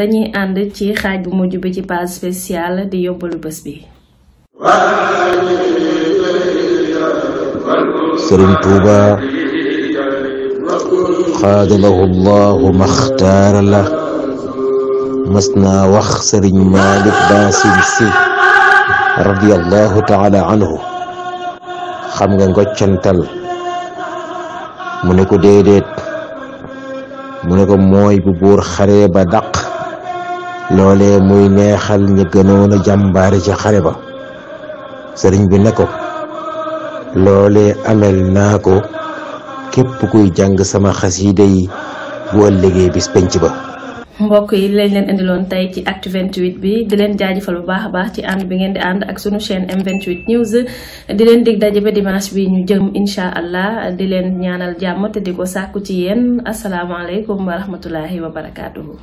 dañuy ànd ci xaaj bu mujj bi ci page spéciale di yóbbalu bés bi. Sëriñ Tuuba xaadalahu Allahu maxtaara la mas naa wax Sëriñ Maalik Baasin Si radiyallahu taala anhu, xam nga ngoccantal? mu ne ko déedéet. mu ne ko mooy bu buur xare ba daq loolee muy neexal ña gënoon a jàmbaare ca xare ba. sëriñ bi ne ko loolee amel naa ko képp kuy jàng sama xasiida yi bu ëllëgee bis penc ba. mbokk yi lañ leen indiloon tey ci Actu 28 bi di leen jaajëfal bu baax a baax ci ànd bi ngeen di ànd ak sunu chaîne M28 News di leen dig daje ba dimanche bi ñu jëm incha allah di leen ñaanal jàmm te di ko sàkku ci yéen asalaamaaleykum wa rahmatullahi wa barakaatuhu.